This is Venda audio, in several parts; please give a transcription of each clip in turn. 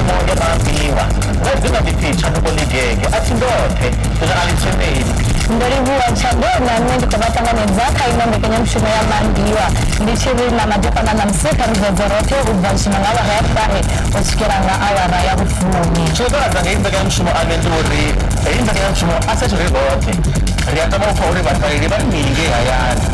mbekanyamushumo ya Maambiwa nga dzina ḽipfi Tshanduko Ḽigege. A thi ndoṱhe, ndi na Ali Themeli. Ndo livhuwa Tshanduko na nṋe ndi khou vha ṱanganedza kha ino mbekanyamushumo ya Maambiwa. Ndi tshi ri na madekwana ṋamusi kha ri bvedze roṱhe u bva zwino nga awara ya vhuṱahe u swikela nga awara ya vhufumi. Tshi khou takadza nga heyi mbekanyamushumo Ane ndi uri heyi mbekanyamushumo a si yashu ri roṱhe. Ri a tama u pfa uri vhaṱaleli vha ri mini ngei hayani.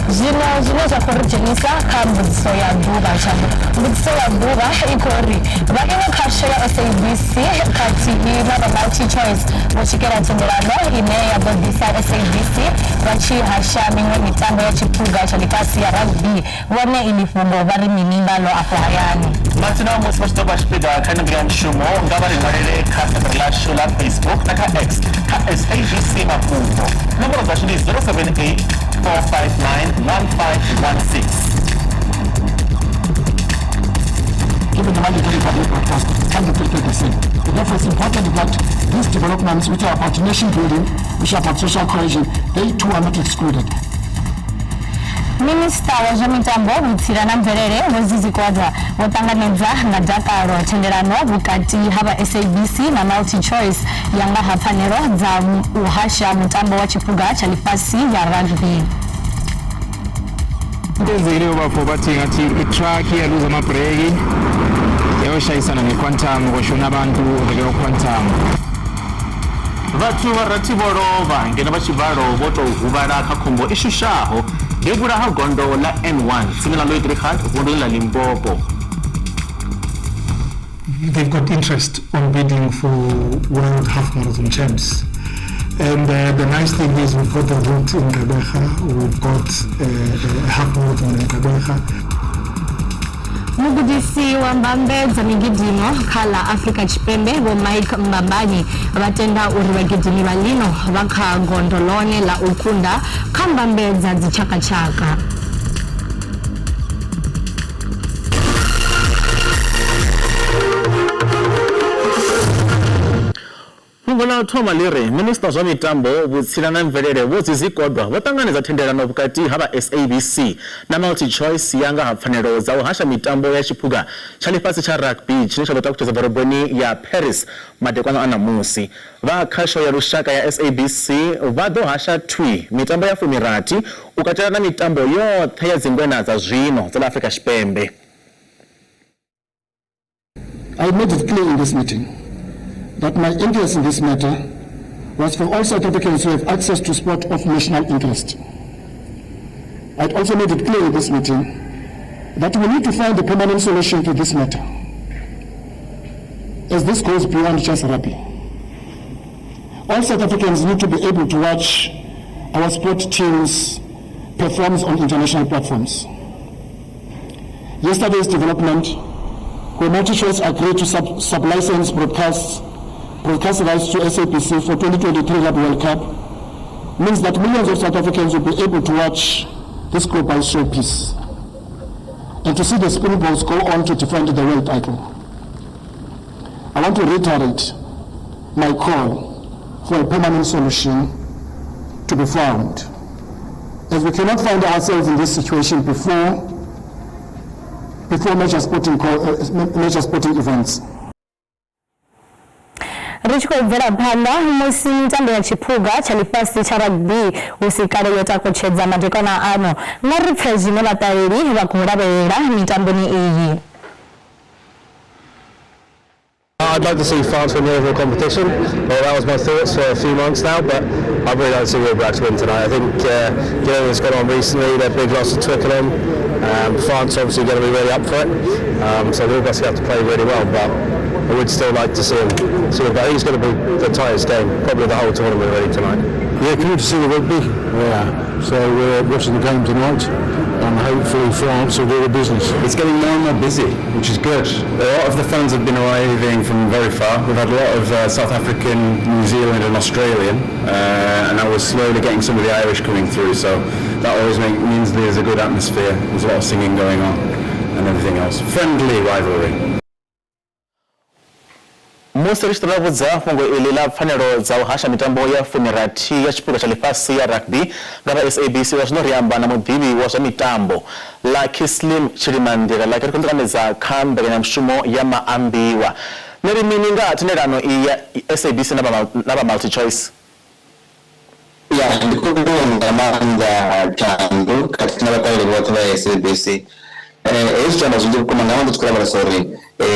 Zwino zwine zwa khou ri dzhenisa kha mbudziso ya ḓuvha tshaṋu. Mbudziso ya ḓuvha i khou ri, Vha ino khasho ya SABC khathihi na vha MultiChoice vho swikela thendelano ine ya ḓo ḓisa SABC vha tshi hasha miṅwe mitambo ya tshiphuga tsha ḽifhasi ya rugby. Vhone iḽi fhungo vha ri mini ngaḽo afho hayani? Matsina musi vha tshi ḓo vha tshipiḓa kha ino mbekanyamushumo, nga vha ri ṅwalele kha siaṱari ḽashu ḽa Facebook na kha X kha SABC Mafhungo. Nomboro dzashu ndi 078 459 1516. Given the mandatory public broadcast and the 33%. Therefore, it's important that these developments, which are about nation building, which are about social cohesion, they too are not excluded. Minisiṱa wa zwa mitambo, vhutsila na mvelele Vho Zizi Kodwa vho ṱanganedza nga dakalo thendelano vhukati ha vha SABC na MultiChoice ya nga ha pfanelo dza u hasha mutambo wa tshiphuga tsha ḽifhasi ya rugby. Into eyenzekile ubafo bathi ngathi i-truck iyaluza amabhreki yayoshayisana ne-quantum kwashona abantu vele quantum. Vhathu vha rathi vho lovha ngeno vha tshivhalo vho tou huvhala kha khombo i shushaho devhula ha gondo ḽa N1 tsini na Looidrigat vunduni ḽa Limpopo. They've got interest on bidding for World Half Marathon Champs. And the nice thing is we've got the route in Gqeberha, we've got a half marathon in Gqeberha. Mugudisi wa mbambe dza migidimo kha ḽa Afrika Tshipembe Vho Mike Mbambani vha tenda uri vhagidimi vha ḽino vha kha gondo ḽone ḽa u kunda kha mbambe dza dzitshakatshaka. Fhungo ḽa u thoma ḽi ri, Minisiṱa wa zwa Mitambo, Vhutsila na Mvelele Vho Zizi Kodwa vho ṱanganedza thendelano vhukati ha vha SABC na MultiChoice ya nga ha pfanelo dza u hasha mitambo ya Tshiphuga tsha Ḽifhasi tsha Rugby tshine tsha ḓo takutshedza ḓoroboni ya Paris madekwana a ṋamusi. Vha Khasho ya Lushaka ya SABC vha ḓo hasha thwii mitambo ya fumirathi u katela na mitambo yoṱhe ya dzingwena dza zwino dza ḽa Afrika Tshipembe. I made it clear in this meeting that my interest in this matter was for all South Africans who have access to sport of national interest. I'd also made it clear in this meeting that we need to find a permanent solution to this matter, as this goes beyond just rugby. All South Africans need to be able to watch our sport teams perform on international platforms. Yesterday's development, where MultiChoice agreed to sub-license broadcast rights to SABC for 2023 Rugby World Cup, means that millions of South Africans will be able to watch this global showpiece and to see the Springboks go on to defend the world title. I want to reiterate my call for a permanent solution to be found, as we cannot find ourselves in this situation before major sporting events. Ri tshi khou bvela phanḓa musi mitambo ya tshiphuga tsha ḽifhasi tsha rugby hu si kale yo takutshedza madekwana ano, nga ri pfe zwine vhaṱaleli vha khou lavhelela mitamboni iyi. I'd like to see France win the overall competition. Well, that was my thoughts for a few months now, but I'd really like to see the All Blacks win tonight. I think, given what's gone on recently, their big loss to Twickenham, France obviously going to be really up for it. So the All Blacks have to play really well, but I would still like to see them. See them. But I think it's going to be the tightest game, probably the whole tournament really tonight. Yeah, coming to see the rugby. Yeah, so we're watching the game tonight, and hopefully France will do the business. It's getting more and more busy, which is good. A lot of the fans have been arriving from very far. We've had a lot of South African, New Zealand and Australian, and now we're slowly getting some of the Irish coming through, so that always means there's a good atmosphere. There's a lot of singing going on and everything else. Friendly rivalry. Musi ri tshi ṱoḓa vhudza fhungo iḽi ḽa pfanelo dza u hasha mitambo ya fumirathi ya tshiphuga tsha ḽifhasi ya rugby nga vha SABC, zwa zwino ri amba na muḓivhi wa zwa mitambo Lucky Slim Tshilimandila. Lucky, ri khou ṱanganedza kha mbekanyamushumo ya Maambiwa. Ni ri mini nga ha thendelano iyi ya SABC na vha na vha MultiChoice? Ya, ndi khou livhuwa nga maanḓa Thando khathihi na vhaṱaleli vhoṱhe vha SABC. Hezwi zwi amba zwinzhi vhukuma nga maanḓa tshi khou lavhelesa uri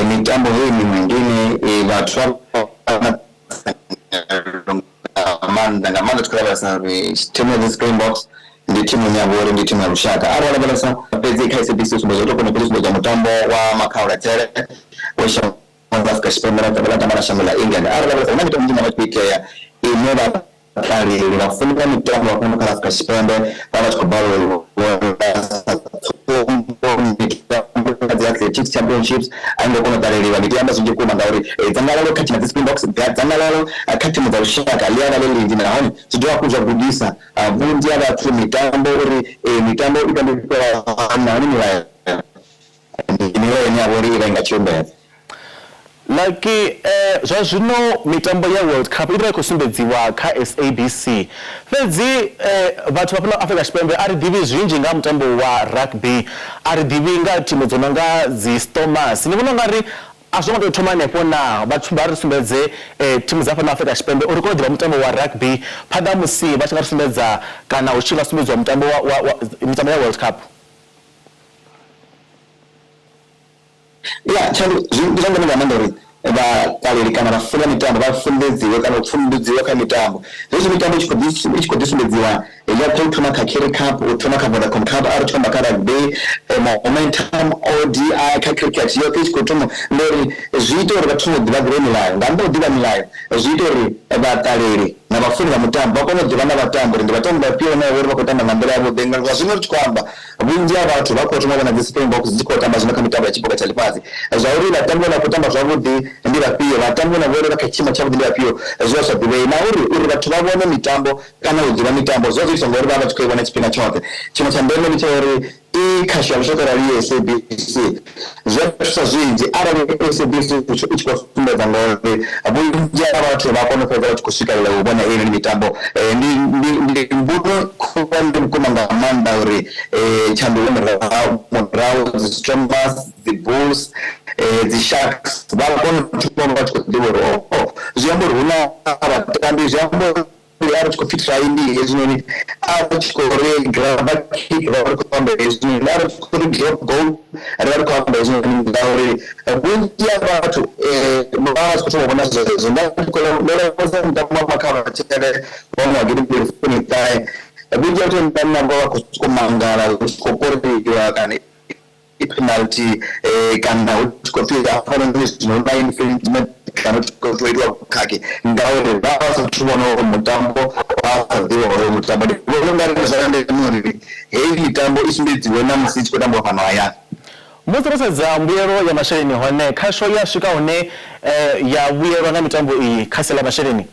mitambo heyi miṅwe ndi ine vhathu vha na dzangalelo nga maanḓa nga maanḓa tshi khou lavhelesa uri thimu ya dzi Springboks ndi thimu ine ya vha uri ndi thimu ya lushaka. Arali wa lavhelesa fhedzi kha SABC u sumbedza u tou kona u sumbedza mutambo wa makhaulatshele we shango ḽa Afrika Tshipembe ḽa tamba na shango ḽa England. Arali lavhelesa hu na mitambo minzhi ine ya vha i khou itea ine vhaṱaleli vhafuni vha mitambo vha fhano kha ḽa Afrika Tshipembe vha vha tshi khou balelwa u vhona sa tsumbo mitambo ya dzi Athletics Championships a i ngo kona u ṱaleliwa. Ndi tea u amba zwinzhi vhukuma ngauri dzangalelo kha thimu ya dzi Springboks, dzangalelo kha thimu dza lushaka ḽi a vha ḽi ḽinzhi nahone zwi dovha hafhu zwa gudisa vhunzhi ha vhathu mitambo uri mitambo i tambisiwa hani nahone milayo ndi milayo ine ya vha uri i vha i nga tshiumbedza. Lucky, zwa zwino mitambo ya World Cup i ḓovha i khou sumbedziwa kha SABC. Fhedzi vhathu vha fhano Afrika Tshipembe a ri ḓivhi zwinzhi nga ha mutambo wa rugby, a ri ḓivhi nga thimu dzo no nga dzi Stormers. Ni vhona u nga ri a zwo ngo tea u thoma hanefho naa, vhathu vha ri sumbedze thimu dza fhano Afrika Tshipembe uri ri kone u ḓivha mutambo wa rugby phanḓa ha musi vha tshi nga ri sumbedza kana hu tshi nga sumbedziwa mutambo wa, wa, wa mitambo ya World Cup? Ya, tshanduko ndi zwa ndeme nga maanḓa uri vhaṱaleli kana vhafuni vha mitambo vha funḓedziwe kana u pfumbudziwa kha mitambo. Hezwi mitambo i tshi khou ḓi i tshi khou ḓi sumbedziwa yoṱhe u thoma kha Currie Cup, u thoma kha Vodacom Cup, a ri tshi khou amba kha rugby, Momentum, ODI, kha cricket yoṱhe i tshi khou thoma ngori zwi ita uri vha thome u ḓivha ḓivhe milayo. Nga nnḓa ha u ḓivha milayo zwi ita uri vhaṱaleli na vhafuni vha mitambo vha kone u ḓivha na vhatambi uri ndi vhatambi vhafhio vhane vha vha uri vha khou tamba nga nḓila yavhuḓi. Nga zwino ri tshi khou amba Vhunzhi ha vhathu vha khou thoma u vhona dzi Springboks dzi tshi khou tamba zwino kha mitambo ya Tshiphuga tsha Ḽifhasi. Zwa uri vhatambi vhane vha khou tamba zwavhuḓi ndi vhafhio, vhatambi vhane vha vha uri vha kha tshiimo tshavhuḓi ndi vhafhio, zwi vha zwi sa ḓivhei. Na uri uri vhathu vha vhone mitambo kana u ḓivha mitambo zwi vha zwo itiswa ngauri vha vha vha tshi khou i vhona tshifhinga tshoṱhe. Tshiṅwe tsha ndeme ndi tsha uri i khasho ya lushaka arali i SABC zwi a thusa zwinzhi arali SABC i tshi khou sumbedza ngauri vhunzhi ha vhathu vha kona u fhedza vha tshi khou swikelela u vhona heinoni mitambo. Ndi ndi ndi mbuno khulwane vhukuma nga maanḓa uri tshanduko murahu murahu dzi Stormers, dzi Bulls, dzi Sharks vha kone u thoma vha tshi khou ḓivha uri oh zwi amba uri hu na vhatambi zwi amba uri a ri tshi khou pfi try ndi hezwinoni a ri tshi khou ri grab kick vha ri khou amba hezwinoni a ri tshi khou ri drop goal ri vha ri khou amba hezwinoni ngauri vhunzhi ha vhathu vha vha tshi khou thoma u vhona zwezwo nda ndi khou ndo lavhelesa mutambo wa makhavatshele wa ṅwaha gidimbili fumi ṱahe vhunzhi ha vhathu vhane nda navho vha khou sokou mangala hu tshi khou koriwa kana i penalty kana hu tshi khou pfhi hafhanoni zwino hu na infringement kana hu tshi khou pfhi ho itiwa vhukhakhi ngauri vha vha sa thu vhona uri mutambo vha sa ḓivhi hoyo mutambo. Ndi vhona u nga ri ndi zwa ndeme uri heyi mitambo i sumbedziwe na musi i tshi khou tambiwa fhano hayani. Musi ro sedza mbuyelo ya masheleni hone khasho i a swika hune ya vhuyelwa nga mitambo iyi kha sia ḽa masheleni.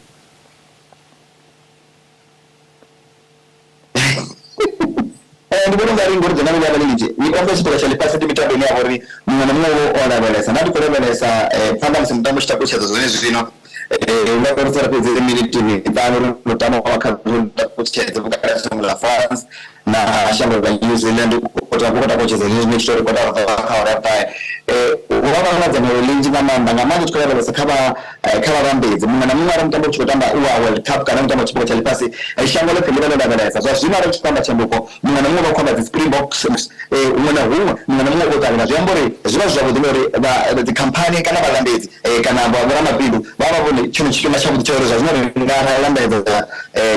Ndi vhona ungari ngori dzangalelo ḽa vha ḽi ḽinzhi, mitambo ya tshiphuga tsha ḽifhasi ndi mitambo ine ya vha uri muṅwe na muṅwe u vha o lavhelesa. Nda ndi khou lavhelesa phanḓa ha musi mutambo u tshi takutshedza zwenezwino, hu nga ri sala fhedzi miniti miṱanu uri mutambo wa takutshedze vhukati ha shango ḽa France na shango ḽa New Zealand u khou takutshedza zwenezwino tshi tou ri kotara ubva kha awara ya vhuṱahe. Hu vha vha na dzangalelo ḽinzhi nga maanḓa nga maanḓa u tshi khou lavhelesa kha vha Kha vhavhambedzi, muṅwe na muṅwe arali mutambo u tshi khou tamba u wa World Cup kana mutambo wa Tshiphuga tsha Ḽifhasi, shango ḽoṱhe ḽi vha ḽo lavhelesa. Zwa zwino arali u tshi khou amba tshanduko, muṅwe na muṅwe u vha a khou amba dzi Springboks huṅwe na huṅwe, muṅwe na muṅwe u vha o ṱalela. Zwi amba uri zwi vha zwi zwavhuḓi ngauri vha dzikhamphani kana vhalambedzi kana vhoramabindu vha vha vhone tshone tshifhinga tshavhuḓi tsha uri zwa zwino ri nga lambedza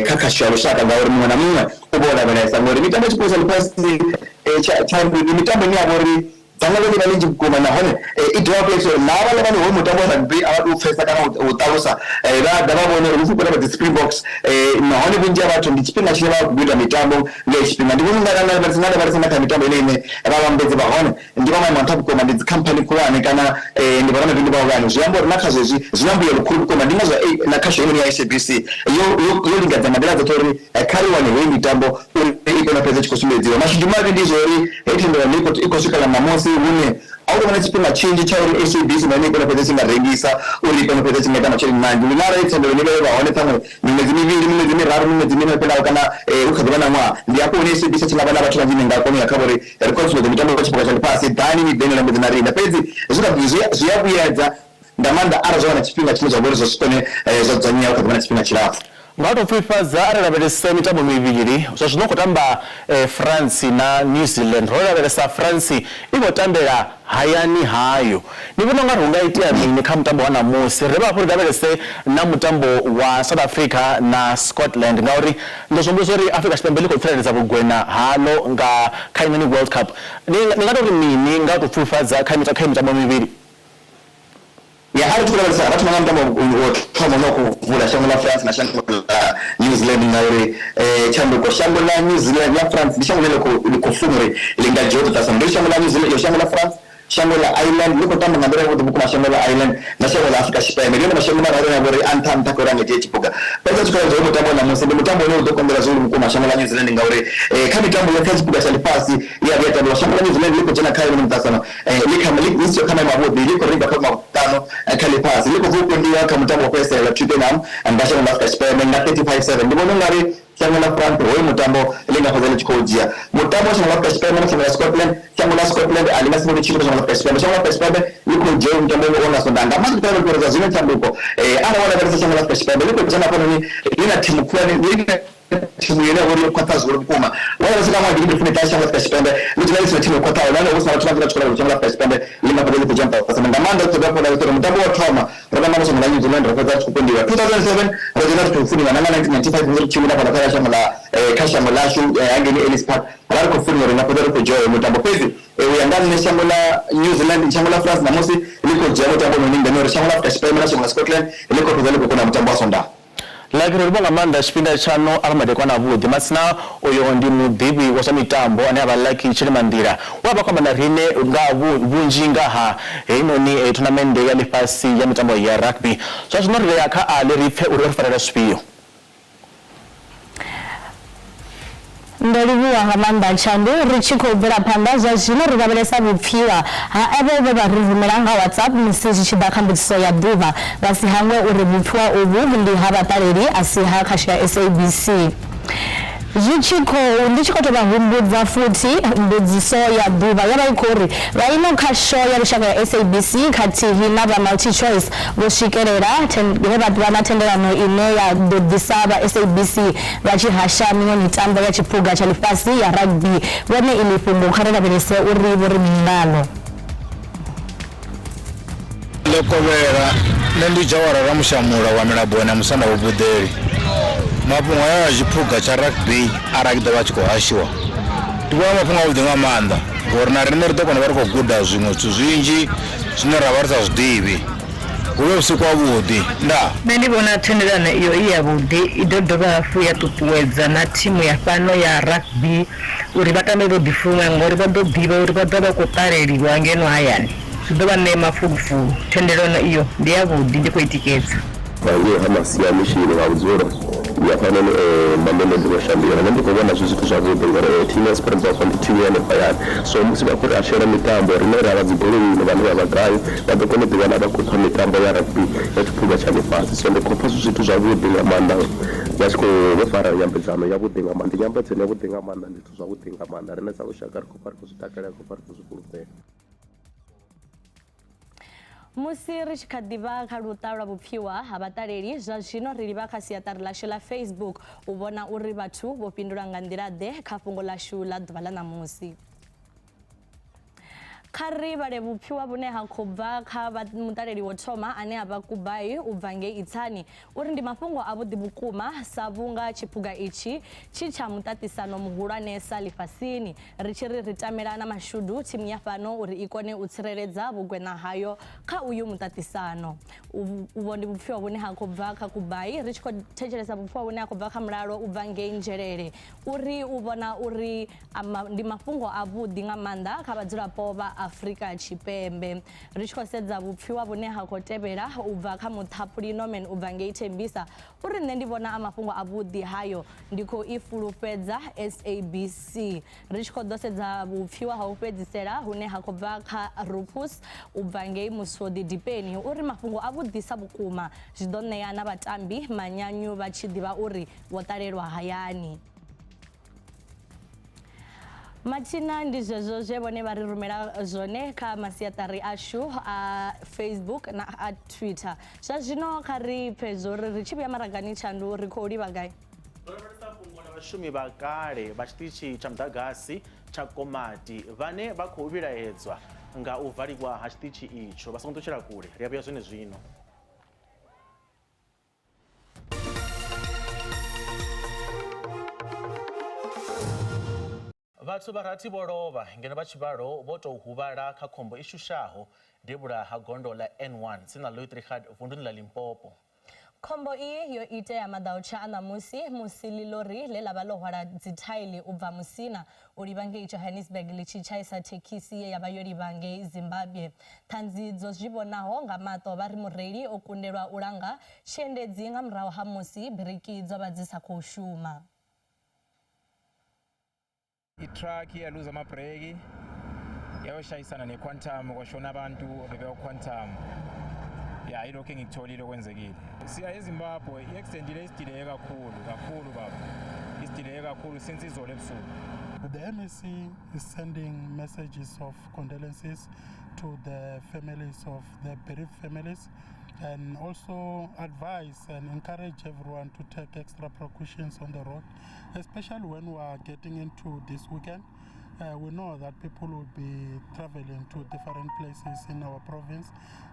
kha khasho ya lushaka ngauri muṅwe na muṅwe u vha o lavhelesa ngauri mitambo ya Tshiphuga tsha Ḽifhasi tsha ndi mitambo ine ya vha uri Dzangalelo ḽi vha ḽinzhi vhukuma nahone i dovha hafhu ya ita uri na havhaḽa vhane hoyu mutambo wa rugby a vha tou pfesa kana u ṱalusa vha ḓa vha vhone uri hu pfi hu khou tamba dzi Springboks nahone vhunzhi ha vhathu ndi tshifhinga tshine vha vha khou guda mitambo nga hetshi tshifhinga. Ndi vhona u nga ri nga lavhelesa na kha mitambo ine ine vhavhambedzi vha hone ndi vha maimo a nṱha vhukuma, ndi dzikhamphani khulwane kana ndi vhoramabindu vhahulwane. Zwi amba uri na kha zwezwi zwi na mbuyelo khulu vhukuma, ndi ngazwo na khasho heinoni ya SABC yo yo lingedza nga nḓila dzoṱhe uri kha ri wane heyi mitambo uri i kone u fhedza i tshi khou sumbedziwa. Mashudu mavhi ndi zwa uri heyi thendelano i khou swikela ṋamusi hune a hu tou vha na tshifhinga tshinzhi tsha uri SABC na yone i kone u fhedza i tshi nga rengisa uri i kone u fhedza i tshi nga ita masheleni manzhi. Lune arali thendelano i vha yo vha hone ṱhaṅwe miṅwedzi mivhili, miṅwedzi miraru, miṅwedzi miṋa yo fhelaho kana hu kha ḓi vha na ṅwaha, ndi hafho hune SABC tshi nga vha na vhathu vhanzhi ine nga kona u ya khavho uri ri khou sumbedza mitambo ya Tshiphuga tsha Ḽifhasi, ḓani ni ḓe ni lambedze na riṋe. Fhedzi zwi kha ḓi zwi a vhuyedza. Nga maanḓa arali zwa vha na tshifhinga tshine zwa vha uri zwo si kone zwa dzudzanyea hu kha ḓi vha na tshifhinga tshilapfu. Nga u tou pfufhifhadza, a ri lavhelese mitambo mivhili. Zwa zwino hu khou tamba France na New Zealand. Ro lavhelesa France i khou tambela hayani hayo. Ni vhona u nga ri hu nga itea mini kha mutambo wa ṋamusi? Ri dovhe hafhu ri lavhelese na mutambo wa South Africa na Scotland ngauri ndi zwi humbula uri Afrika Tshipembe ḽi khou tsireledza vhugwena haḽo nga kha inoni World Cup. Ni nga tou ri mini nga u tou pfufhifhadza kha kha mitambo mivhili? Ya arali tshi khou lavhelesa vha thoma nga mutambo wa thoma une wa khou vula shango ḽa France na shango ḽa New Zealand ngauri tshanduko shango ḽa New Zealand ḽa France ndi shango ḽine ḽi khou ḽi khou funa uri ḽi nga dzhia u ṱoḓa ndi shango ḽa New Zealand shango ḽa France shango ḽa Ireland ḽi khou tamba nga nḓila yavhuḓi vhukuma shango ḽa Ireland na shango ḽa Afrika Tshipembe ndi one mashango mararu ane a vha uri a nṱha nṱha kha uri a nga dzhia tshiphuga fhedzi a tshi khou lavhelesa hoyu mutambo wa ṋamusi ndi mutambo une u ḓo konḓela zwihulu vhukuma shango ḽa New Zealand ngauri kha mitambo yoṱhe ya tshiphuga tsha ḽifhasi ye ya vhuya tambiwa shango ḽa New Zealand ḽi khou dzhena kha heinoni muṱaṱisano Ḽi kha ḽi siho kha maimo avhuḓi, ḽi khou ringa kha vhuimo ha vhuṱanu kha ḽifhasi. Ḽi khou bva u kundiwa kha mutambo wa u fhedzisela Twickenham nga shango ḽa Afrika Tshipembe nga 35-7. Ndi vhona u nga ri shango ḽa France hoyu mutambo ḽi nga fhedza ḽi tshi khou u dzhia. Mutambo wa shango ḽa Afrika Tshipembe na shango ḽa Scotland, shango ḽa Scotland a ḽi nga si vhone tshithu kha shango ḽa Afrika Tshipembe. Shango ḽa Afrika Tshipembe ḽi khou dzhia hoyu mutambo wo nga Sondaha. Nga maanḓa ri khou lavhelesa uri zwa zwino tshanduko arali wa lavhelesa shango ḽa Afrika Tshipembe ḽi khou dzhena hafhanoni ḽi na thimu khulwane ḽi na Thimu ine ya vha uri yo khwaṱha zwihulu vhukuma. Wa lavhelesa nga ṅwaha gidimbili fumi ṱahe shango ḽa Afrika Tshipembe ḽo dzula ḽi si na thimu yo khwaṱhaho nahone hu si na vhathu vhanzhi vha tshi khou lavhelesa shango ḽa Afrika Tshipembe ḽi nga fhedza ḽi khou dzhia muṱaṱisano. Nga maanḓa ri tshi dovha hafhu ra lavhelesa uri mutambo wa u thoma ro tamba na shango ḽa New Zealand ra fhedza ri tshi khou kundiwa. 2007 ro dzhena ri tshi khou funiwa na nga 1995 musi ri tshi wina fhaḽa kha shango ḽa kha shango ḽashu hangeini Ellis Park ra ri khou funiwa uri nga fhedza ri khou dzhia hoyo mutambo fhedzi u ya nga nṋe shango ḽa New Zealand shango ḽa France ṋamusi ḽi khou dzhia mutambo une ndeme uri shango ḽa Afrika Tshipembe na shango ḽa Scotland ḽi khou fhedza ḽi khou kona mutambo wa Sondaha. Lucky, ro livhuwa nga maanḓa tshifhinga tshaṋu a vha madekwana avhuḓi. Matsina uyo ndi muḓivhi wa zwa mitambo ane a vha Lucky Tshilimanḓila we a vha khou amba na riṋe nga vhunzhi nga ha heinoni thonamennde ya ḽifhasi ya mitambo ya rugby. Zwa zwino ri ya kha Ali ri pfe uri o ri farela zwifhio. Ndo livhuwa nga maanḓa Tshandu. Ri tshi khou bvela phanḓa zwa zwino ri lavhelesa vhupfiwa ha avho vhe vha ri rumela nga WhatsApp musi zwi tshi ḓa kha mbudziso ya ḓuvha. Vha si hangwe uri vhupfiwa uvhu ndi ha vhaṱaleli a si ha khasho ya SABC. Zwi tshi khou ndi tshi khou tou vha humbudza futhi mbudziso ya ḓuvha yo vha i khou ri, vha ino khasho ya lushaka ya SABC khathihi na vha MultiChoice vho swikelela he vha vha na thendelano ine ya ḓo ḓisa vha SABC vha tshi hasha miṅwe mitambo ya Tshiphuga tsha Ḽifhasi ya Rugby. Vhone iḽi fhungo kha ri lavhelese uri vho ri mini ngaḽo. Ḽo kovhela, nṋe ndi Jawara Ramushamula wa Milaboni ya Musanda Vho Buḓeli. Mafhungo haya a tshiphuga tsha rugby arali a tshi ḓo vha a tshi khou hashiwa ndi vhona mafhungo avhuḓi nga maanḓa ngori na riṋe ri ḓo kona u vha ri khou guda zwiṅwe zwithu zwinzhi zwine ra vha ri sa zwi ḓivhi. Hu vhe vhusiku havhuḓi. Ndaa. Nṋe ndi vhona thendelano iyo i yavhuḓi, i ḓo dovha hafhu ya ṱuṱuwedza na thimu ya fhano ya rugby uri vha tambe vho ḓifunga ngori vha ḓo ḓivha uri vha ḓo vha vha khou ṱaleliwa ngeno hayani. Zwi ḓo vha ṋea mafulufulu. Thendelano iyo ndi yavhuḓi, ndi khou i tikedza. Nga ngei ha masia mishini nga vhudzulo ndi hafhanoni Mamelodi vho shandula. Nṋe ndi khou vhona zwi zwithu zwavhuḓi ngori thimu ya Springbok ndi thimu ya hanefha hayani so musi vha khou ri ashela mitambo riṋe ra vha dzi goloini vhane vha vha gai vha ḓo kona u ḓiwana vha khou pfha mitambo ya rugby ya tshiphuga tsha ḽifhasi. So ndi khou pfha zwi zwithu zwavhuḓi nga maanḓa vha tshi khou vho fara nyambedzano yavhuḓi nga maanḓa ndi nyambedzano yavhuḓi nga maanḓa ndi zwithu zwavhuḓi nga maanḓa riṋe sa lushaka ri khou pfha ri khou zwi takalela ri khou pfha ri khou zwi fhulufhela. Musi ri tshi kha ḓi vha kha luṱa lwa vhupfiwa ha vhaṱaleli, zwa zwino ri livha kha siaṱari ḽashu ḽa Facebook u vhona uri vhathu vho fhindula nga nḓila-ḓe kha fhungo ḽashu ḽa ḓuvha ḽa ṋamusi. Kha ri vhale vhupfiwa vhune ha khou bva kha muṱaleli wo thoma ane a vha Kubai u bva ngei Itsani uri ndi mafhungo avhuḓi vhukuma sa vhunga tshiphuga itshi tshi tsha muṱaṱisano muhulwanesa ḽifhasini. Ri tshi ri ri tamela na mashudu thimu ya fhano uri i kone u tsireledza vhugweṋa hayo kha uyu muṱaṱisano. Uvho ndi vhupfiwa vhune ha khou bva kha Kubai. Ri tshi khou thetshelesa vhupfiwa vhune ha khou bva kha Mulalo u bva ngei Nzhelele uri u vhona uri ndi mafhungo avhuḓi nga maanḓa kha vhadzulapo vha Afrika Tshipembe. Ri tshi khou sedza vhupfiwa vhune ha khou tevhela u bva kha Muṱhaphuli Norman u bva ngei Tembisa uri nṋe ndi vhona a mafhungo avhuḓi hayo ndi khou i fulufhedza SABC. Ri tshi khou ḓo sedza vhupfiwa ha u fhedzisela hune ha khou bva kha Rufus u bva ngei Musodi Dipeni uri mafhungo avhuḓisa vhukuma zwi ḓo ṋea na vhatambi manyanyu vha tshi ḓivha uri vho ṱalelwa hayani. Mathina ndi zwezwo zwe vhone vha ri rumela zwone kha masiaṱari ashu a Facebook na a Twitter. Zwa zwino kha ri pfe zwo ri ri tshi vhuya maragani tshandu ri khou livha gai. Ro lavhelesa fhungo ḽa vhashumi vha kale vha tshiṱitshi tsha muḓagasi tsha Komati vhane vha khou vhilaedzwa nga u valiwa ha tshiṱitshi itsho. Vha songo ṱutshela kule, ri a vhuya zwenezwino. Vhathu vha rathi vho lovha ngeno vha tshivhalo vho tou huvhala kha khombo i shushaho devhula ha gondo ḽa N1 tsini na Louis-Trichardt vunduni ḽa Limpopo. Khombo iyi yo itea maḓautsha a ṋamusi musi ḽiḽori ḽe ḽa vha ḽo hwala dzithaili u bva Musina u livha ngei Johannesburg ḽi tshi tshaisa thekhisi ye ya vha yo livha ngei Zimbabwe. Ṱhanzi dzo zwi vhonaho nga maṱo vha ri mureili o kundelwa u langa tshiendedzi nga murahu ha musi biriki dzo vha dzi sa khou shuma. I-truck yaluza amabhreki yayoshayisana ne-Quantum, kwashona abantu bebekwa-Quantum. Ya, yilokhu engikutholile okwenzekile. Siya eZimbabwe, i-accident le isidileye kakhulu kakhulu baba, isidileye kakhulu since izolo ebusuku. The MEC is sending messages of condolences to the families of the bereaved families and also advise and encourage everyone to take extra precautions on the road, especially when we are getting into this weekend. We know that people will be traveling to different places in our province,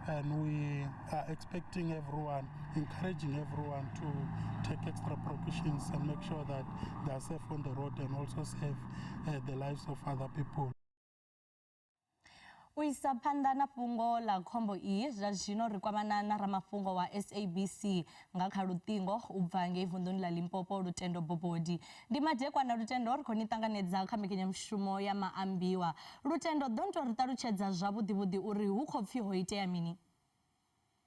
and we are expecting everyone, encouraging everyone to take extra precautions and make sure that they are safe on the road and also save the lives of other people. U isa phanḓa na fhungo ḽa khombo iyi zwa zwino ri kwamana na ramafhungo wa SABC nga kha luṱingo u bva ngei vunḓuni ḽa Limpopo, Lutendo Bobodi. Ndi madekwana Lutendo, ri khou ni ṱanganedza kha mbekanyamushumo ya Maambiwa. Lutendo, ḓo nto ri ṱalutshedza zwavhuḓi vhuḓi uri hu khou pfi ho itea mini?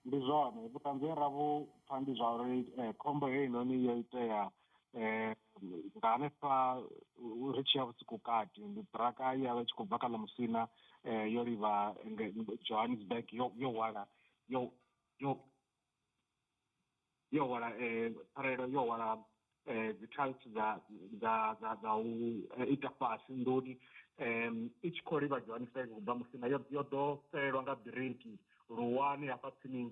Ndi zwone, vhuṱanzi he ra vhu pfa ndi zwa uri khombo heinoni yo itea nga hanefha ri tshi ya vhusiku kati. Ndi ṱiraka ye ya vha i tshi khou bva kha ḽa Musina yo livha Johannesburg yo yo hwala yo yo yo hwala pfarelo yo hwala dzi tiles dza dza dza dza u ita fhasi nḓuni, i tshi khou livha Johannesburg u bva Musina yo yo ḓo fhelelwa nga biriki Luwani hafha tsini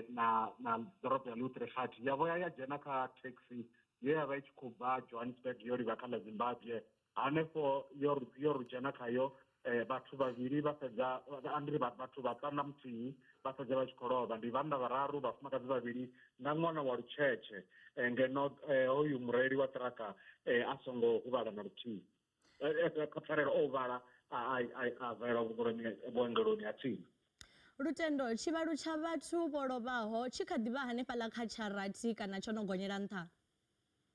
na na ḓorobo ya Louis-Trichardt, ya vhuya ya dzhena kha taxi ye ya vha i tshi khou bva Johannesburg yo livha kha ḽa Zimbabwe. Hanefho yo yo ri dzhena khayo vhathu vhavhili vha fhedza, andiri vhathu vhaṱanu na muthihi vha fhedza vha tshi khou lovha, ndi vhanna vhararu, vhafumakadzi vhavhili na ṅwana wa lutshetshe, ngeno hoyu mureili wa ṱiraka a songo huvhala na luthihi. Pfarelo o huvhala a valelwa vhuongeloni ha tsini. Lutendo, tshivhalo tsha vhathu vho lovhaho tshi kha ḓi vha hanefhaḽa kha tsha rathi kana tsho no gonyela nṱha?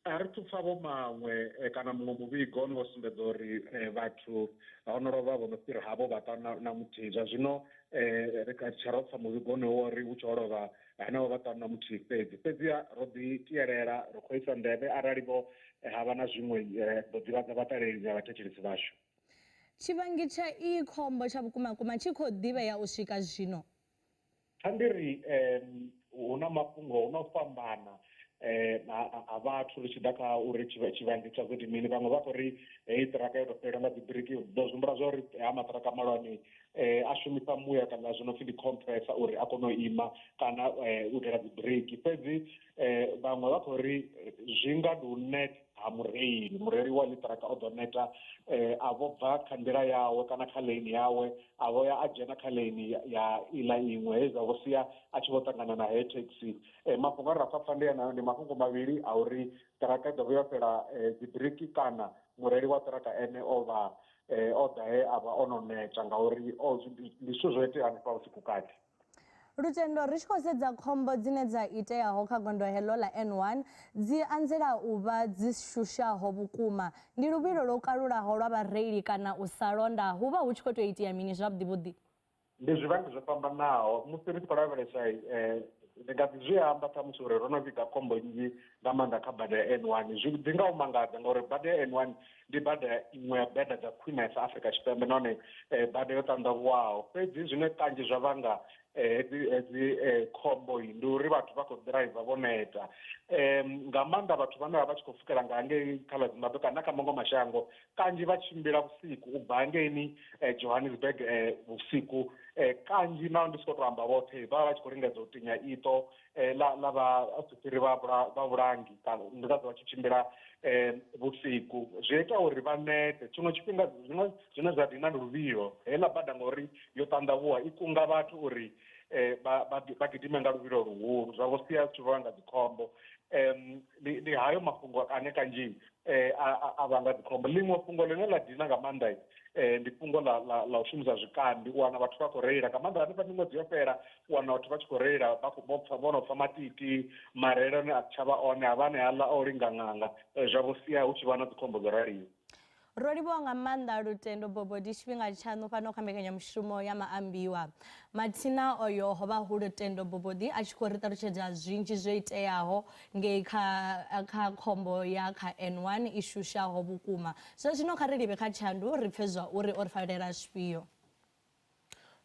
A ri thu pfa vho maṅwe kana muṅwe muvhigo une wa sumbedza uri vhathu ho no lovha vho no fhira havho vhaṱanu na muthihi. Zwa zwino ri kha tsha ro pfa muvhigo une wa uri hu tshi ho lovha henevho vhaṱanu na muthihi fhedzi. Fhedziha ro ḓi tielela, ri khou isa nḓevhe arali vho ha vha na zwiṅwe ḓo ḓivhadza vhaṱaleli na vhathetshelesi vhashu. Tshivhangi tsha iyi khombo tsha vhukumakuma tshi khou ḓivhea u swika zwino. Kha ndi ri hu na mafhungo, hu na u fhambana ha vhathu ri tshi ḓa kha uri tshivhangi tsha zwo ndi mini. Vhaṅwe vha khou ri heyi ṱiraka yo tou fhelelwa nga dzibiriki, ḓo zwi humbula zwa uri ha maṱiraka mahulwane a shumisa muya kana zwi no pfhi ndi compressor uri a kone u ima kana u itela dzibiriki. Fhedzi vhaṅwe vha khou ri zwi nga ndi u neta ha mureili, mureili wa ḽiṱiraka o ḓo neta a vho bva kha nḓila yawe kana kha lane yawe a vho ya a dzhena kha lane ya iḽa iṅwe, he zwa vho sia a tshi vho ṱangana na heyo thekhisi. Mafhungo ane ra khou a pfa ndi anayo, ndi mafhungo mavhili a uri ṱiraka i ḓo vhuya fhela dzibiriki kana mureili wa ṱiraka ene o vha o ḓa he a vha o no neta ngauri ndi zwithu zwo itea hanefha vhusiku kati. Lutendo, ri tshi khou sedza khombo dzine dza iteaho kha gondo heḽo ḽa N1 dzi anzela u vha dzi shushaho vhukuma. Ndi luvhilo lwo kalulaho lwa vhareili kana u sa londa? Hu vha hu tshi khou tou itea mini zwavhuḓi vhuḓi? Ndi zwivhangi zwo fhambanaho. Musi ri tshi khou lavhelesa, ndi nga ḓi zwi amba ṱhamusi uri ro no vhiga khombo nnzhi nga maanḓa kha bada ya N1. Zwi ḓi nga u mangadza ngauri bada ya N1 ndi bada iṅwe ya bada dza khwinesa Afrika Tshipembe nahone bada yo ṱanḓavhuwaho. Fhedzi zwine kanzhi zwa vhanga Hedzi hedzi khombo ndi uri vhathu vha khou ḓiraiva vho neta, nga maanḓa vhathu vhane vha vha tshi khou pfukela nga hangei kha ḽa Zimbabwe kana kha maṅwe mashango. Kanzhi vha tshimbila vhusiku u bva hangeini Johannesburg vhusiku, kanzhi naho ndi si khou tou amba vhoṱhe, vha vha vha tshi khou lingedza u tinya iṱo ḽa ḽa vhaofisiri vha vha vhulangi kana ndi ngazwo vha tshi tshimbila vhusiku. Zwi ita uri vha nete tshiṅwe tshifhinga. Zwiṅwe zwine zwa dina ndi luvhilo, heiḽa bada ngori yo ṱanḓavhuwa i kunga vhathu uri vha vha gidime nga luvhilo luhulu, zwa vho sia zwi tshi vhanga dzikhombo. Ndi hayo mafhungo ane kanzhi a vhanga dzikhombo. Ḽiṅwe fhungo ḽine ḽa dina nga maanḓa ndi fhungo ḽa ḽa ḽa u shumisa zwikambi. U wana vhathu vha khou reila nga maanḓa hanefha miṅwedzi yo fhela, u wana vhathu vha tshi khou reila vha khou vho pfa vho no pfa matiti, mareilele ane a si tshavha one, havha ane haaḽa o linga ṅanga, zwa vho sia hu tshi vha na dzikhombo dzo raliho. Ro livhuwa nga maanḓa Lutendo Bobodi tshifhinga tshaṋu fhano kha mbekanyamushumo ya Maambiwa. Mathina oyo ho vha hu Lutendo Bobodi a tshi khou ri ṱalutshedza zwinzhi zwo iteaho ngei kha kha khombo ya kha N1 i shushaho vhukuma. Zwa zwino kha ri livhe kha Tshandu ri pfe zwa uri o ri farela zwifhio.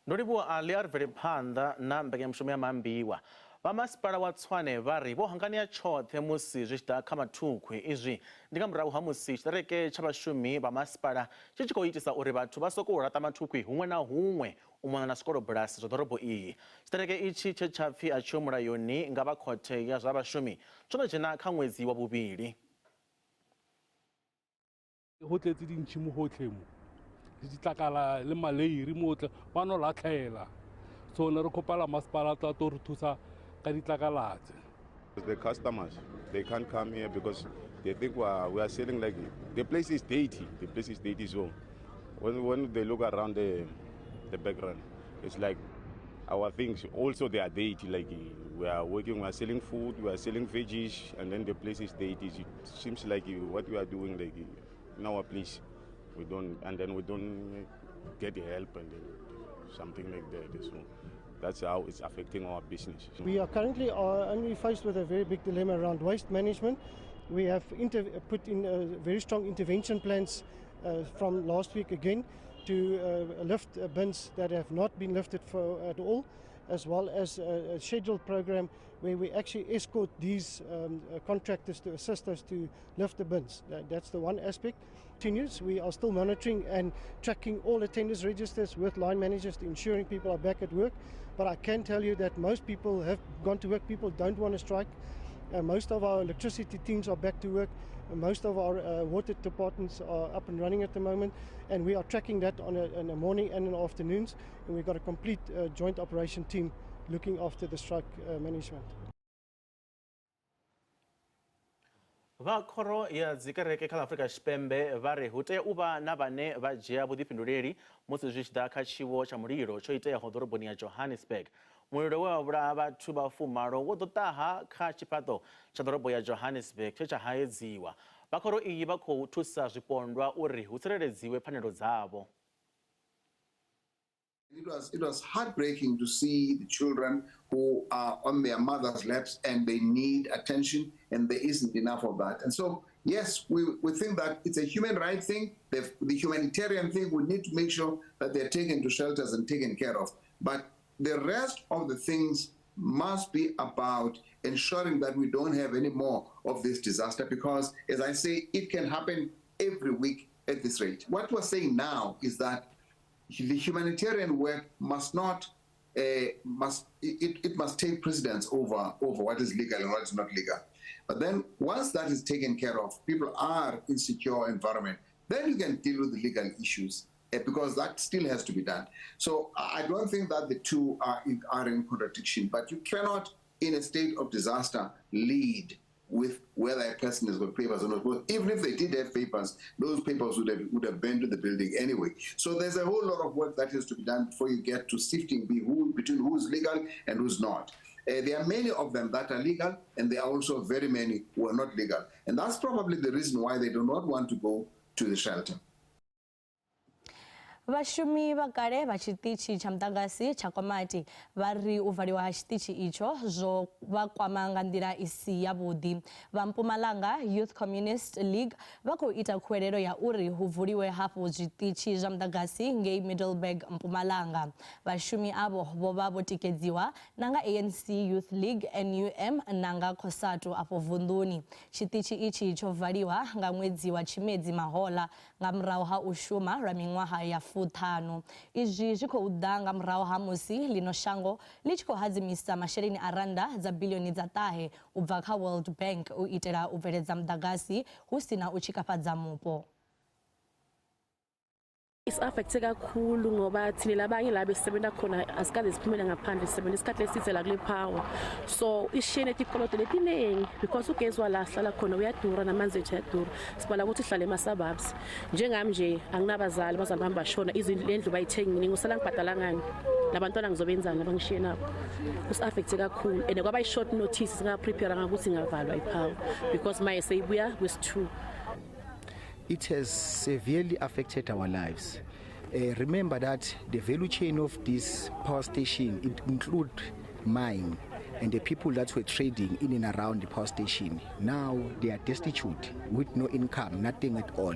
Ndo livhuwa Ali, a ri bvele phanḓa na mbekanyamushumo ya Maambiwa. Vha masipala wa Tshwane vha ri vho hanganea tshoṱhe musi zwi tshi ḓa kha mathukhwi. Izwi ndi nga murahu ha musi tshiṱereke tsha vhashumi vha masipala tshi tshi khou itisa uri vhathu vha sokou laṱa mathukhwi huṅwe na huṅwe u mona na zwikolobulasi zwa ḓorobo iyi. Tshiṱereke itshi tshe tsha pfi a tshiho mulayoni nga vha khothe ya zwa vhashumi tsho no dzhena kha ṅwedzi wa vhuvhili. Go tletse dintšhi mo gotlhe mo, le ditlakala le maleiri mo tle ba no latlhela. So ne re kgopela masepala tla to re thusa ka ditlakala tse. The customers, they can't come here because they think we are selling like the place is dirty. The place is dirty, so when they look around the background, it's like our things also, they are dirty. Like we are working, we are selling food, we are selling veggies, and then the place is dirty. It seems like what we are doing, like in our place, we don't, and then we don't get help and then something like that. So that's how it's affecting our business. We are currently only faced with a very big dilemma around waste management. We have put in very strong intervention plans from last week again to lift bins that have not been lifted for at all, as well as a scheduled program where we actually escort these contractors to assist us to lift the bins. That's the one aspect. Continues, we are still monitoring and tracking all attendance registers with line managers to ensuring people are back at work. But I can tell you that most people have gone to work. People don't want to strike. Most of our electricity teams are back to work. Most of our water departments are up and running at the moment, and we are tracking that on a morning and in the afternoons, and we've got a complete joint operation team looking after the strike management. Vha khoro ya dzikereke kha ḽa Afrika Tshipembe vha ri hu tea u vha na vhane vha dzhia vhuḓifhinduleli musi zwi tshi ḓa kha tshiwo tsha mulilo tsho iteaho ḓoroboni ya Johannesburg. Mulilo we wa vhulaha vhathu vha 80 wo ḓo ṱaha kha tshifhaṱo tsha ḓorobo ya Johannesburg tshe tsha haedziwa. Vha khoro iyi vha khou thusa zwipondwa uri hu tsireledziwe pfanelo dzavho. It was heartbreaking to see the children who are on their mother's laps and they need attention, and there isn't enough of that. And so, yes, we think that it's a human rights thing, the humanitarian thing. We need to make sure that they're taken to shelters and taken care of. But the rest of the things must be about ensuring that we don't have any more of this disaster, because, as I say, it can happen every week at this rate. What we're saying now is that the humanitarian work must not, it must take precedence over what is legal and what is not legal. But then once that is taken care of, people are in secure environment, then you can deal with the legal issues, because that still has to be done. So I don't think that the two are in contradiction, but you cannot, in a state of disaster, lead with whether a person has got papers or not. Well, even if they did have papers, those papers would have burned to the building anyway. So there's a whole lot of work that has to be done before you get to sifting between who's legal and who's not. There are many of them that are legal, and there are also very many who are not legal. And that's probably the reason why they do not want to go to the shelter. Vhashumi vha kale vha tshiṱitshi tsha muḓagasi tsha Komati vha ri u valiwa ha tshiṱitshi itsho zwo vha kwama nga nḓila i si yavhuḓi. Vha Mpumalanga Youth Communist League vha khou ita khuwelelo ya uri hu vuliwe hafhu zwiṱitshi zwa muḓagasi ngei Middelburg, Mpumalanga. Vhashumi avho vho vha vho tikedziwa na nga ANC Youth League, NUM na nga COSATU afho vunḓuni. Tshiṱitshi itshi tsho valiwa nga ṅwedzi wa Tshimedzi mahoḽa nga murahu ha u shuma lwa miṅwaha ya fuṱhanu. Izwi zwi khou ḓa nga murahu ha musi ḽino shango ḽi tshi khou hadzimisa masheleni a rannda dza biḽioni dza ṱahe u bva kha World Bank u itela u bveledza muḓagasi hu si na u tshikafhadza mupo. Isi-affecte kakhulu ngoba thina labanye la besisebenza khona asikaze siphumele ngaphandle, sisebenza isikhathi eside la kule power, so ishiye netikoloto letiningi because ugesi wala sihlala khona uyadura namanzi ethu ayadura. Sibala ukuthi sihlale ema-suburbs. Njengami nje anginabazali, abazali bami bashona, le ndlu bayithengile, ngosala ngibhadala ngani? Nabantwana ngizobenzani abangishiye nabo? Kusi-affecte kakhulu and kwaba i-short notice, singa-prepare ukuthi ingavalwa i-power because maye seyibuya kwesi-two. It has severely affected our lives. Remember that the value chain of this power station, it include mine and the people that were trading in and around the power station. Now they are destitute with no income, nothing at all.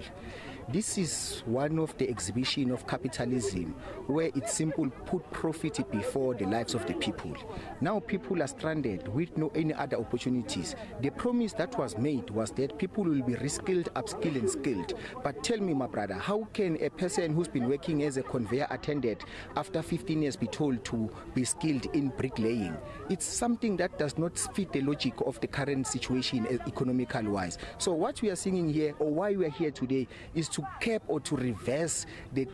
This is one of the exhibition of capitalism where it's simple put profit before the lives of the people. Now people are stranded with no any other opportunities. The promise that was made was that people will be reskilled, upskilled and skilled. But tell me, my brother, how can a person who's been working as a conveyor attendant after 15 years be told to be skilled in bricklaying? It's something that does not fit the logic of the current situation economical wise. So what we are seeing here, or why we are here today, is to cap or to reverse the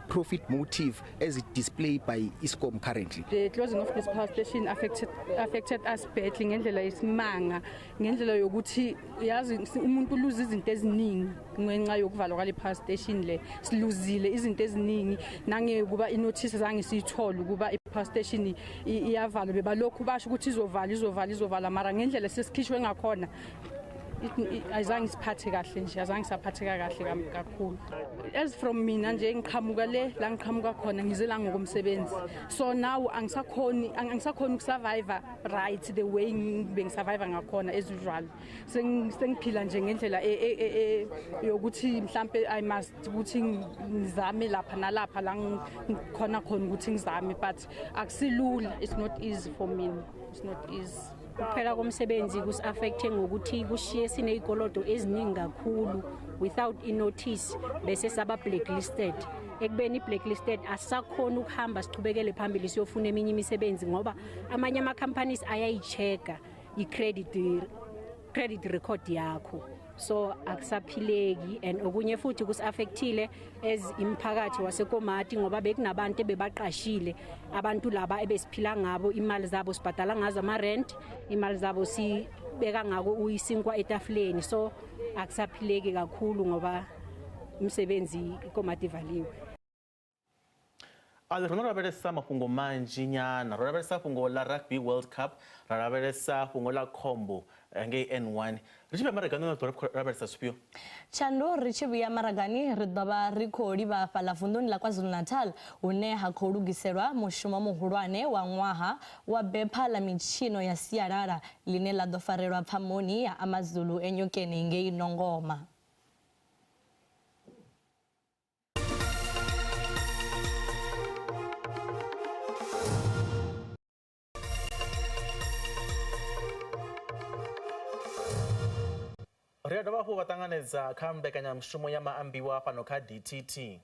profit motive as it displayed by Eskom currently. The closing of this power station affected us badly ngendlela yesimanga, ngendlela yokuthi yazi umuntu uluza izinto eziningi ngenxa yokuvalwa kwale power station le. Siluzile izinto eziningi nangekuba i-notice zange siyithole ukuba i-power station iyavalwa, bebalokhu basho ukuthi izovala, izovala, izovala, mara ngendlela sesikhishwe ngakhona ayizange siphathe kahle nje, azange saphatheka kahle kakhulu. As from mina nje ngiqhamuka le la ngiqhamuka khona, ngize la ngokomsebenzi, so now angisakhoni ukusurvive right the way bengisurvive ngakhona as usual. Sengiphila nje ngendlela yokuthi mhlambe I must ukuthi ngizame lapha nalapha la ngikhona khona ukuthi ngizame, but akusilula. It's not easy for me, it's not easy. Ukuphela komsebenzi kusi-affecte ngokuthi kushiye siney'koloto eziningi kakhulu without i-notice, bese saba blacklisted. Ekubeni i-blacklisted asisakhona ukuhamba sichubekele phambili siyofuna eminye imisebenzi ngoba amanye ama-companies ayayi-check-a i-credit record yakho, so akusaphileki. And okunye futhi kusi-affectile as imphakathi waseKomati ngoba bekunabantu ebebaqashile, abantu laba ebesiphila ngabo, imali zabo sibhadala ngazo ama-rent, imali zabo sibeka ngako uyisinkwa etafuleni, so akusaphileki kakhulu ngoba umsebenzi iKomati ivaliwe. A ri lavhelesa mafhungo manzhi nyana, ro lavhelesa fhungo ḽa Rugby World Cup, ra lavhelesa fhungo ḽa khombo ngei N1. Ri tshi vhuya maragani ri ḓo lavhelesa zwifhio? Tshandu, ri tshi vhuya maragani ri ḓo vha ri khou livha fhaḽa vunḓuni ḽa KwaZulu-Natal hune ha khou lugiselwa mushumo muhulwane wa ṅwaha wa bepha ḽa mitshino ya sialala ḽine ḽa ḓo farelwa pfamoni ya Amazulu eNyokeni ngei Nongoma. Ri a dovha hafhu vha ṱanganedza kha mbekanyamushumo ya maambiwa fhano kha DTT.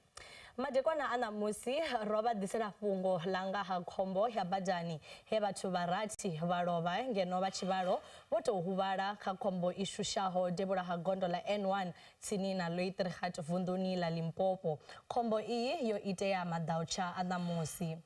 Madekwana a ṋamusi ro vha ḓisela fhungo ḽa nga ha khombo ya badani he vhathu vha rathi vha lovha ngeno vha tshivhalo vho tou huvhala kha khombo i shushaho devhula ha gondo ḽa N1 tsini na Looiterigat vunḓuni ḽa Limpopo. Khombo iyi yo itea maḓautsha a ṋamusi.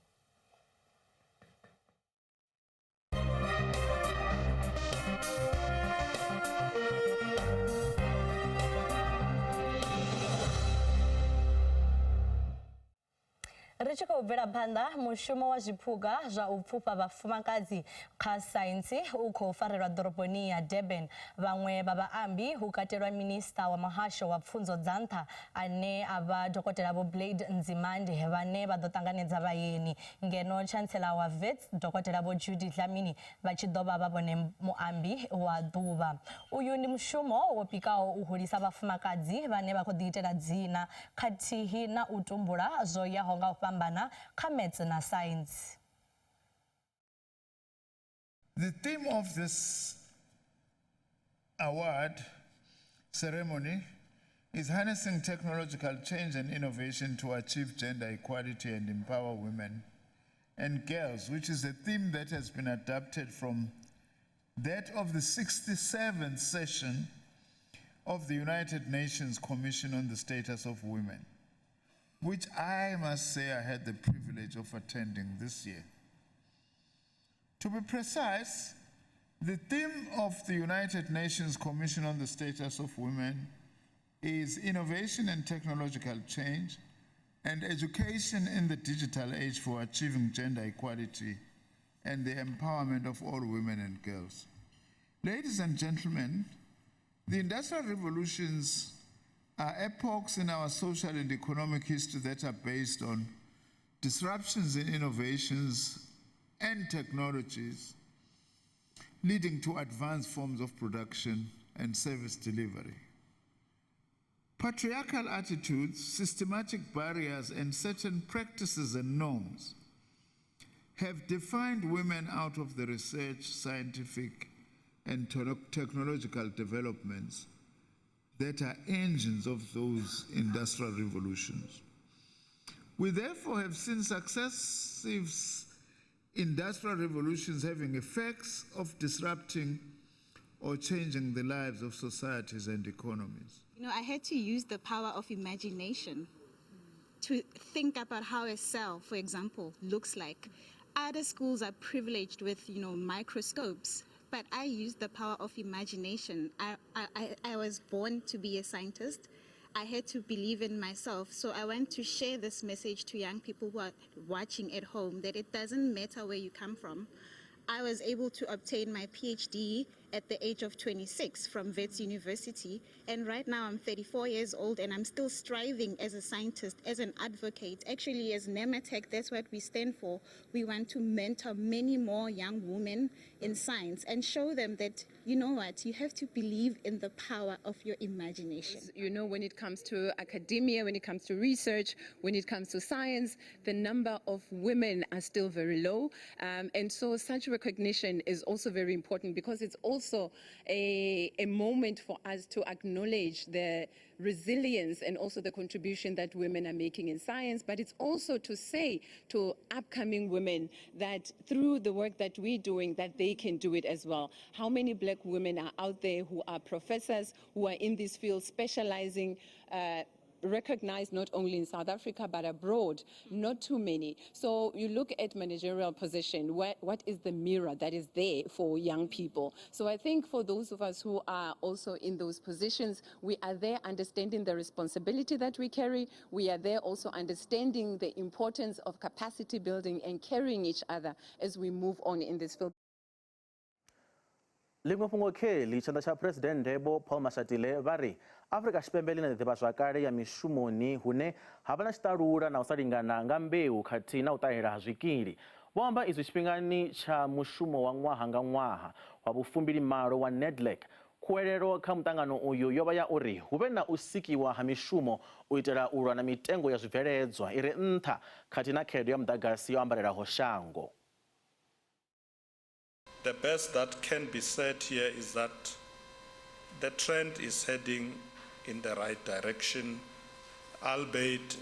Ri tshi khou Ri khou bvela phanḓa mushumo wa zwiphuga zwa u pfufha vhafumakadzi kha saintsi u khou farelwa ḓoroboni ya Durban. Vhaṅwe vha vhaambi hu katelwa minista wa muhasho wa pfunzo dza nṱha ane a vha Dokotela Vho Blade Nzimande vhane vha ḓo ṱanganedza vhaeni, ngeno Chancellor wa Wits Dokotela Vho Judy Dlamini vha tshi ḓo vha vha vhone muambi wa ḓuvha. Uyu ndi mushumo wo pikaho u hulisa vhafumakadzi vhane vha khou ḓiitela dzina khathihi na u tumbula zwo yaho nga u fhambana kha maths na science. The theme of this award ceremony is harnessing technological change and innovation to achieve gender equality and empower women and girls, which is a theme that has been adapted from that of the 67th session of the United Nations Commission on the Status of Women, which I must say I had the privilege of attending this year. To be precise, the theme of the United Nations Commission on the Status of Women is innovation and technological change and education in the digital age for achieving gender equality and the empowerment of all women and girls. Ladies and gentlemen, the industrial revolutions are epochs in our social and economic history that are based on disruptions in innovations and technologies leading to advanced forms of production and service delivery. Patriarchal attitudes, systematic barriers, and certain practices and norms have defined women out of the research, scientific, and technological developments that are engines of those industrial revolutions. We therefore have seen successive industrial revolutions having effects of disrupting or changing the lives of societies and economies. I had to use the power of imagination to think about how a cell, for example, looks like. Other schools are privileged with, microscopes, but I used the power of imagination. I was born to be a scientist. I had to believe in myself. So I want to share this message to young people who are watching at home that it doesn't matter where you come from. I was able to obtain my PhD at the age of 26 from Wits University. And right now I'm 34 years old and I'm still striving as a scientist, as an advocate. Actually, as Nematech, that's what we stand for. We want to mentor many more young women in science and show them that, you know what, you have to believe in the power of your imagination. When it comes to academia, when it comes to research, when it comes to science, the number of women are still very low. And so such recognition is also very important because it's also a moment for us to acknowledge the resilience and also the contribution that women are making in science, but it's also to say to upcoming women that through the work that we're doing, that they can do it as well. How many black women are out there who are professors, who are in this field specializing, recognized not only in South Africa but abroad? Not too many. So you look at managerial position, what is the mirror that is there for young people? So I think for those of us who are also in those positions, we are there understanding the responsibility that we carry. We are there also understanding the importance of capacity building and carrying each other as we move on in this field. Ḽiṅwe fhungo kheḽi tshanḓa tsha Phresidennde Vho Paul Mashatile vha ri Afrika Tshipembe ḽi na ḓivhazwakale ya mishumoni hune ha vha na tshiṱalula na u sa lingana nga mbeu khathihi na u ṱahela ha zwikili. Vho amba izwi tshifhingani tsha mushumo wa ṅwaha nga ṅwaha wa vhu28 wa NEDLAC. Khuwelelo kha muṱangano uyu yo vha ya uri hu vhe na u sikiwa ha mishumo u itela u lwa na mitengo ya zwibveledzwa i re nṱha khathihi na khaedu ya muḓagasi yo ambarelaho shango. The best that can be said here is that the trend is heading in the right direction, albeit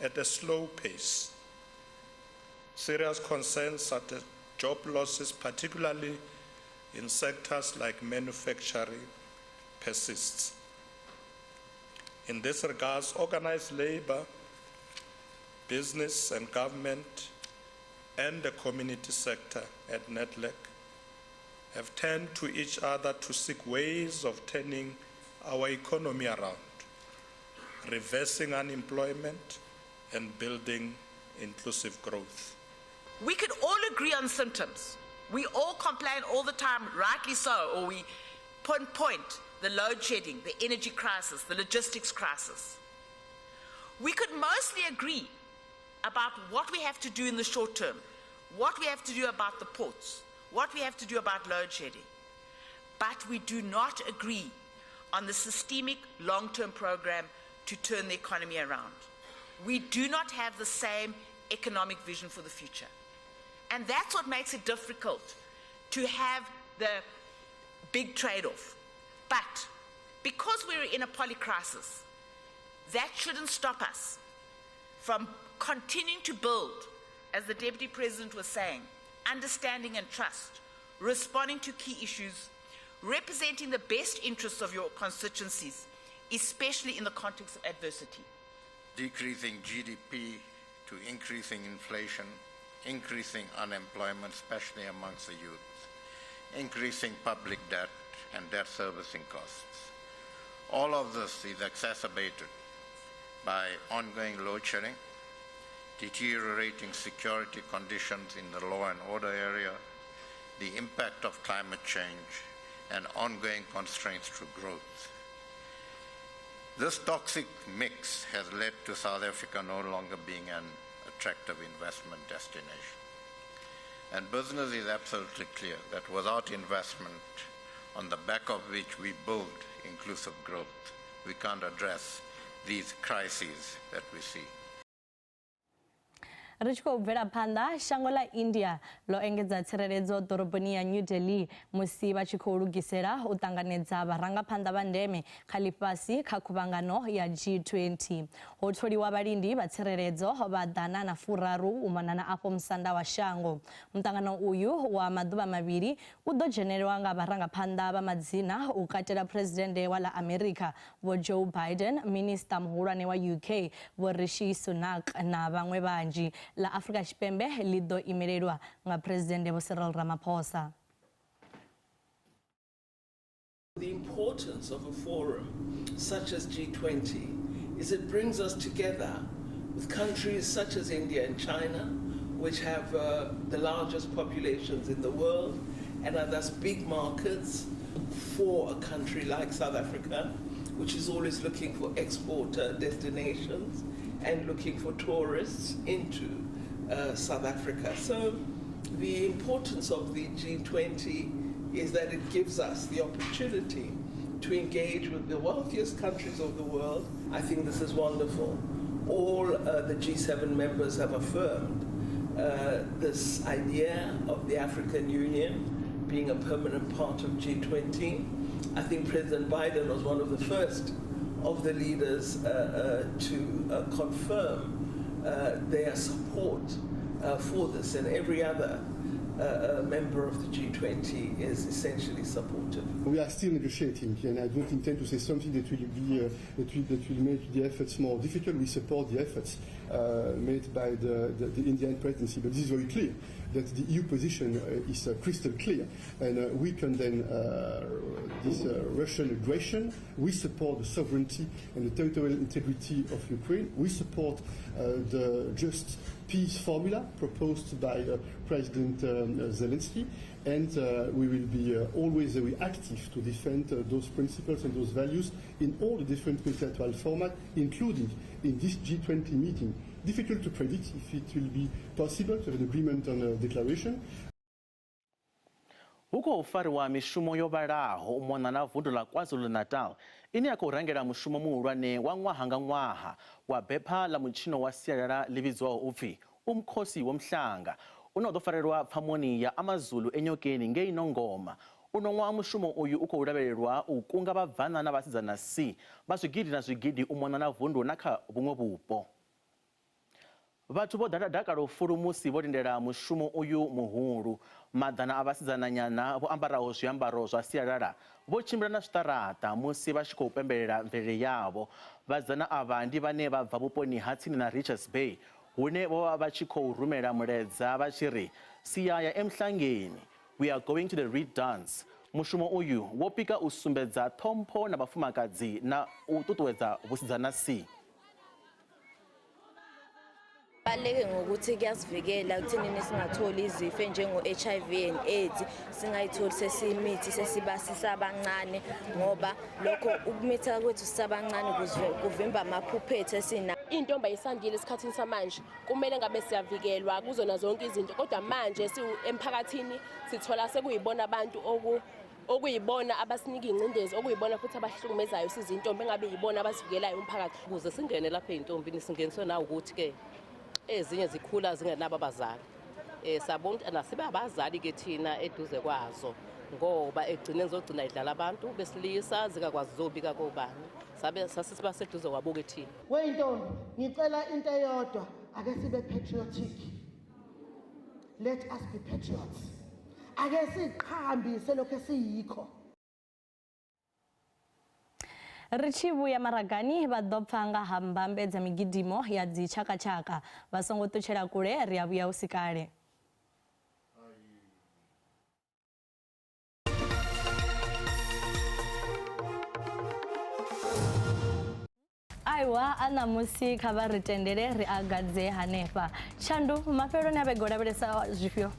at a slow pace. Serious concerns at the job losses, particularly in sectors like manufacturing, persists. In this regard, organized labor, business and government, and the community sector at NEDLAC have turned to each other to seek ways of turning our economy around, reversing unemployment and building inclusive growth. We could all agree on symptoms. We all complain all the time, rightly so, or we pinpoint the load shedding, the energy crisis, the logistics crisis. We could mostly agree about what we have to do in the short term, what we have to do about the ports, what we have to do about load shedding. But we do not agree on the systemic long term program to turn the economy around. We do not have the same economic vision for the future. And that's what makes it difficult to have the big trade off. But because we're in a polycrisis, that shouldn't stop us from continuing to build, as the Deputy President was saying, understanding and trust, responding to key issues, representing the best interests of your constituencies, especially in the context of adversity. Decreasing GDP to increasing inflation, increasing unemployment, especially amongst the youth, increasing public debt and debt servicing costs. All of this is exacerbated by ongoing load shedding, deteriorating security conditions in the law and order area, the impact of climate change, and ongoing constraints to growth. This toxic mix has led to South Africa no longer being an attractive investment destination. And business is absolutely clear that without investment, on the back of which we build inclusive growth, we can't address these crises that we see. Ri tshi khou bvela phanḓa, shango ḽa India ḽo engedza tsireledzo ḓoroboni ya New Delhi musi vha tshi khou lugisela u ṱanganedza vharangaphanḓa vha ndeme kha ḽifhasi kha khuvhangano ya G20. Ho tholiwa vhalindi vha tsireledzo vha 130 u mona na afho musanda wa shango. Muṱangano uyu wa maḓuvha mavhili u ḓo dzhenelwa nga vharangaphanḓa vha madzina u katela Phresidennde wa ḽa Amerika Vho Joe Biden, Minisiṱa muhulwane wa UK Vho Rishi Sunak na vhaṅwe vhanzhi. Ḽa Afrika Tshipembe ḽi ḓo imelelwa nga Phresidennde Vho Cyril Ramaphosa. The importance of a forum such as G20 is it brings us together with countries such as India and China, which have the largest populations in the world and are thus big markets for a country like South Africa, which is always looking for export destinations and looking for tourists into South Africa. So the importance of the G20 is that it gives us the opportunity to engage with the wealthiest countries of the world. I think this is wonderful. All the G7 members have affirmed this idea of the African Union being a permanent part of G20. I think President Biden was one of the first of the leaders to confirm their support for this, and every other member of the G20 is essentially supportive. We are still negotiating, and I don't intend to say something that will be that will make the efforts more difficult. We support the efforts made by the Indian presidency, but this is very clear that the EU position is crystal clear, and we condemn this Russian aggression. We support the sovereignty and the territorial integrity of Ukraine. We support the just peace formula proposed by President Zelensky, and we will be always very active to defend those principles and those values in all the different multilateral formats, including in this G20 meeting. Difficult to predict if it will be possible to have an agreement on a declaration. Hu khou fariwa mishumo yo vhalaho u mona na vundu ḽa KwaZulu-Natal ine ya khou rangela mushumo muhulwane wa ṅwaha nga ṅwaha wa bepha ḽa mutshino wa sialala ḽi vhidzwaho upfi Umkhosi Womhlanga une wa ḓo farelwa pfamoni ya Amazulu eNyokeni ngei Nongoma. Uno ṅwaha mushumo uyu u khou lavhelelwa u kunga vhabvana na vhasidzana si vha zwigidi na zwigidi u mona na vundu na kha vhuṅwe vhupo. Vhathu vho ḓala dakalo fulu musi vho lindela mushumo uyu muhulu. Maḓana a vhasidzananyana vho ambaraho zwiambaro zwa sialala vho tshimbila na zwiṱaraṱa musi vha tshi khou pembelela mvelele yavho. Vhasidzana avha ndi vhane vha bva vhuponi ha tsini na Richards Bay hune vho vha vha tshi khou rumela mulaedza vha tshi ri Siyaya emhlangeni, we are going to the reed dance. Mushumo uyu wo pika u sumbedza ṱhompho na vhafumakadzi na u ṱuṱuwedza vhusidzana si. Kubaluleke ngokuthi kuyasivikela ekuthenini singatholi izifo enjengo-HIV and AIDS, singayitholi sesimithi sesiba sisabancane, ngoba lokho ukumitha kwethu sisabancane kuvimba amaphupho ethu esina. Intombi ayisandile esikhathini samanje, kumele ngabe siyavikelwa kuzona zonke izinto, kodwa manje emphakathini sithola sekuyibona abantu okuyibona abasinika ingcindezi, okuyibona futhi abahlukumezayo sizintombi, engabe yibona abasivikelayo umphakathi. Ukuze singene lapha ey'ntombini singeniswe na ukuthi-ke ezinye zikhula zingenabo abazali. Sabona ukuthi nasibe abazali-ke thina eduze kwazo, ngoba ekugcineni zogcina idlala abantu besilisa zingakwazi zobika kobani, sabe sasisiba seduze kwabo-ke thina. Weyintombi, ngicela into eyodwa, ake sibe patriotic. Let us be patriots. Ake siqhambise lokho esiyikho. Ri tshi vhuya maragani vha ḓo pfa nga ha mbambe dza migidimo ya dzitshakatshaka. Vha songo ṱutshela kule, ri a vhuya hu si kale. Aiwa, a ṋamusi kha vha ri tendele ri a gadze hanefha. Tshandu, mafheloni a vhege u lavhelesa zwifhio?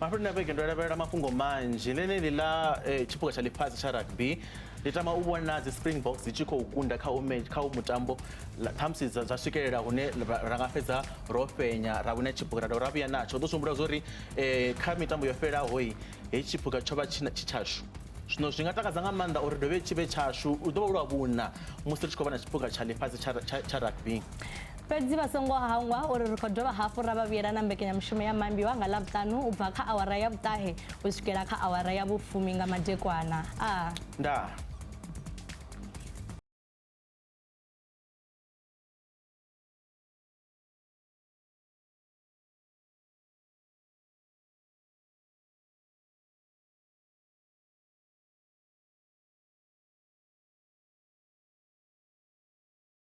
Mafheloni a vhege ndo lavhelela mafhungo manzhi. Ḽeneḽi ḽa tshiphuga tsha ḽifhasi tsha rugby, ndi tama u vhona dzi Springboks dzi tshi khou kunda kha kha mutambo, ṱhamusi dza swikelela hune ra nga fhedza ro fhenya ra wina tshiphuga ra dovha ra vhuya natsho. U ḓo zwi humbula zwa uri kha mitambo yo fhelaho heyi tshiphuga tsho vha tshi tshashu. Zwino zwi nga takadza nga maanḓa uri dovhe tshi vhe tshashu, u ḓo vha u lwa vhuna musi ri tshi khou vha na tshiphuga tsha ḽifhasi tsha rugby. Fhedzi vha songo hangwa uri ri khou dovha hafhu ra vha vhuyela na mbekanyamushumo ya Mambiwa nga Ḽavhuṱanu u bva kha awara ya vhuṱahe u swikela kha awara ya vhufumi nga madekwana. A. Ndaa.